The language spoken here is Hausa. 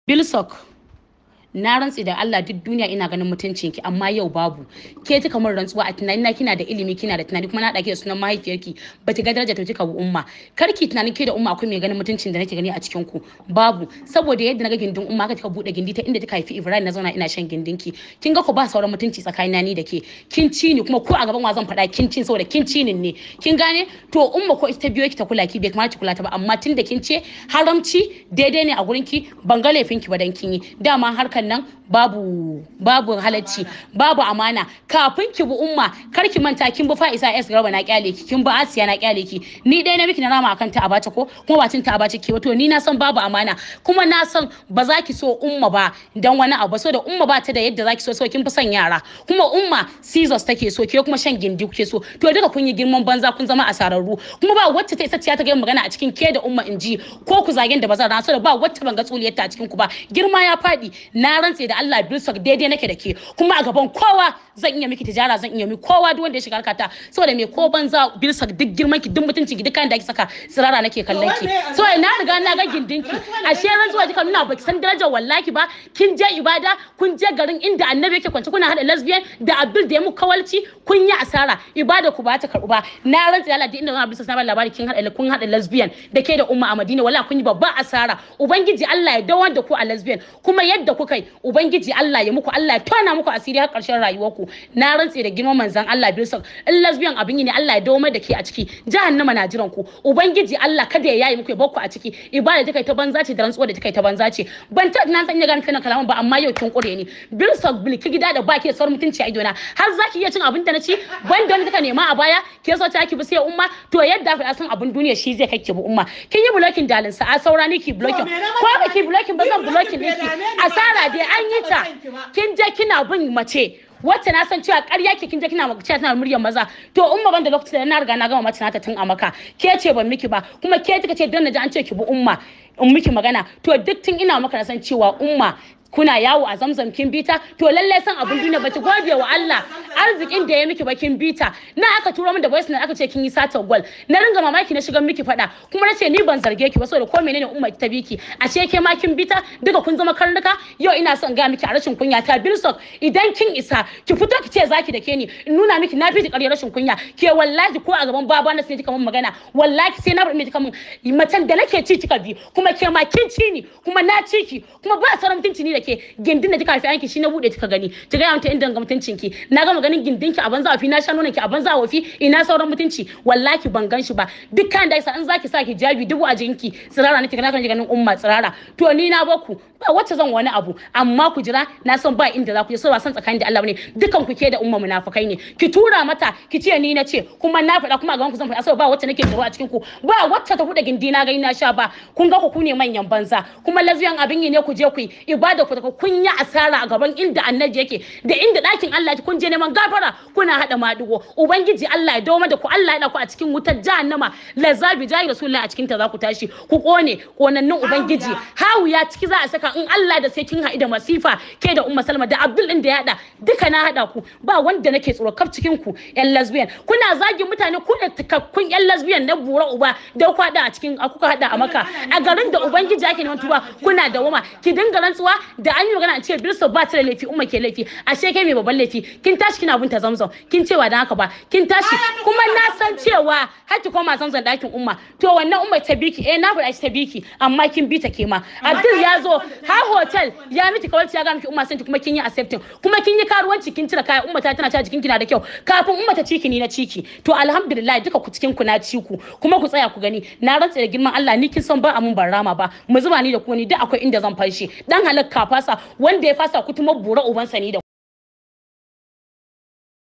Bilsok, na rantse da Allah duk duniya ina ganin mutuncinki, amma yau babu. Ke kika mun rantsuwa, a tunanin na kina da ilimi, kina da tunani, kuma na dake da sunan mahaifiyarki, ba ki ga daraja ta kika bi Umma. Kar ki tunanin ke da Umma akwai mai ganin mutuncin da nake gani a cikin ku. Babu. Saboda yadda naga gindin Umma haka kika bude gindi ta inda kika haifi Ibrahim, na zauna ina shan gindinki. Kin ga ko ba sauran mutunci tsakanina ni da ke. Kin ci ni, kuma ko a gaban wa zan faɗa kin ci, saboda kin ci ni ne. Kin gane? To Umma ko ita ta biyo ki ta kula ki, bai kamata ki kula ta ba, amma tunda kin ce haramci daidai ne a gurin ki, ban ga laifin ki ba dan kin yi. Dama harkar nan babu halacci, babu amana. Kafin ki bi Umma, kar ki manta kin bi Fa'isa S Garba, na kyale ki, kin bi Asiya, na kyale ki. Ni dai na miki na rama akan ta abace, ko kuma ba cin ta abace ki. To ni na san babu amana, kuma na san ba za ki so Umma ba dan wani abu, so da Umma ba ta da yadda za ki so, so kin fi son yara, kuma Umma scissors take so, ke kuma shan gindi kuke so. To duka kun yi girman banza, kun zama asararru, kuma ba wacce ta isa ta ga magana a cikin ke da Umma in ji ko ku zagen da ba zan so da ba wacce ban ga tsuliyarta a cikin ku ba. Girma ya faɗi. Na rantse da Allah Bilsok, daidai nake da ke, kuma a gaban kowa zan iya miki tijara, zan iya miki kowa duk wanda ya shiga harkata. Saboda me? Ko banza Bilsok, duk girman ki, duk mutuncin ki, duk kayan da ake saka, tsirara nake kallon ki. So na riga na ga gindin ki. Ashe rantsuwa kika nuna baki san darajar wallahi ba. Kin je ibada, kun je garin inda Annabi yake kwance, kuna hada lesbian da Abdul da ya muku kawalci. Kun yi asara, ibada ku ba ta karbu ba. Na rantse da Allah, duk inda zan Bilsok na ba labari kin hada, kun hada lesbian da ke da Umma a Madina, wallahi kun yi babban asara. Ubangiji Allah ya dawar da ku a lesbian, kuma yadda kuka yi, Ubangiji Allah ya muku, Allah ya tona muku asiri har ƙarshen rayuwarku. Na rantse da girman manzon Allah Bilsok, in lesbian abin yi ne, Allah ya dawo da ke a ciki. Jahannama na jiran ku. Ubangiji Allah kada ya yayi muku, ya bar ku a ciki. Ibada da kai ta banza ce, da rantsuwa da kai ta banza ce. Ban ta na san iya gane kana kalaman ba, amma yau kin kure ni. Bilsok, bilki gida da baki da sauran mutunci a idona, har zaki iya cin abin da na ci ban da kika nema a baya. Ke so ta ki bi sai Umma. To yadda fa san abin duniya shi zai kai ki bi Umma. Kin yi blocking dalin sa a saura ni ki blocking, ko ba ki blocking ba, zan blocking ɗinki. Asara dai an yi ta. Kin je kina bin mace wacce na san cewa ƙarya ke. Kin je kina cewa tana muryar maza. To Umma ban da lokacin da na riga na gama mace nata tun a Maka. Ke ce ban miki ba, kuma ke kika ce dan na ji an ce ki bi Umma in miki magana. To duk tun ina maka na san cewa Umma kuna yawo a Zamzam, kin bita. To lalle san abun duniya, baki gode wa Allah arzikin da ya miki ba, kin bita. Na aka turo min da voice na, aka ce kin yi satar gwal. Na ringa mamaki, na shiga miki fada, kuma na ce ni ban zarge ki ba, saboda ko menene Umma ta biki, ashe ke ma kin bita. Duka kun zama karnuka. Yau ina son ga miki a rashin kunya ta, Bilsok, idan kin isa ki fito ki ce zaki da ke ni, in nuna miki na fi ki ƙarya rashin kunya. Ke wallahi ko a gaban baba na sai kika mun magana, wallahi sai na bar kika mun. Macen da nake ci kika bi, kuma ke ma kin ci ni, kuma na ci ki, kuma ba sauran mutunci ni da ke. Gindin da kika haifi yanki shi na bude kika gani. Ki ga mata inda ga mutuncin ki. Na gama ganin gindin ki a banza wafi, na sha nonon ki a banza wafi. Ina sauran mutunci? Wallahi ban gan shi ba. Dukkan da isa in zaki sa hijabi dubu a jikinki, tsirara nake kana ganin Umma tsirara. To ni na baku, ba wacce zan wani abu, amma ku jira, na san ba inda za ku je. So ba san tsakanin da Allah bane, dukan ku ke da Umma munafukai ne. Ki tura mata ki ce ni na ce, kuma na faɗa, kuma a gaban ku zan faɗa, saboda ba wacce nake tsoro a cikin ku, ba wacce ta buɗe gindi na gani na sha ba. Kun ga ku ne manyan banza, kuma lesbian abin yi ne, ku je ku yi ibada ku daga kun yi asara a gaban inda Annabi yake da inda ɗakin Allah yake. Kun je neman gafara, kuna haɗa maɗigo. Ubangiji Allah ya dawo da ku, Allah ya ku a cikin wutar jahannama lazabi jahi Rasulullahi, a cikin ta za ku tashi ku kone konannin. Ubangiji hawiya ciki za a saka in Allah da sai kin haɗu da masifa, ke da Umma Salma da Abdul din da ya haɗa duka. Na haɗa ku, ba wanda nake tsoro kaf cikin ku. Yan lesbian, kuna zagin mutane, ku da takakkun yan lesbian na bura uba da ku haɗa a cikin kuka haɗa a Maka, a garin da Ubangiji ake neman tuba, kuna da wama ki dinga rantsuwa da an yi magana a ce Bilso ba ta da laifi, Umma ke laifi. Ashe kai mai babban laifi, kin tashi kina binta Zamzam, kin cewa dan haka ba kin tashi, kuma na san cewa har ki koma Zamzam dakin Umma. To wannan Umma ta biki, eh, na faɗa shi ta biki, amma kin bi ta ke ma. Abdul ya zo har hotel ya miki kawalci, ya ga miki Umma santi, kuma kin yi accepting, kuma kin yi karuwanci, kin cire kaya, Umma ta tana ta jikin kina da kyau. Kafin Umma ta ciki ni na ciki. To alhamdulillah, duka ku cikin ku na ci ku, kuma ku tsaya ku gani. Na rantse da girman Allah, ni kin san ba amun ban rama ba. Mu zuba ni da ku ni duk akwai inda zan farshe dan halakka fasa wanda ya fasa kutuma bura ubansa ni da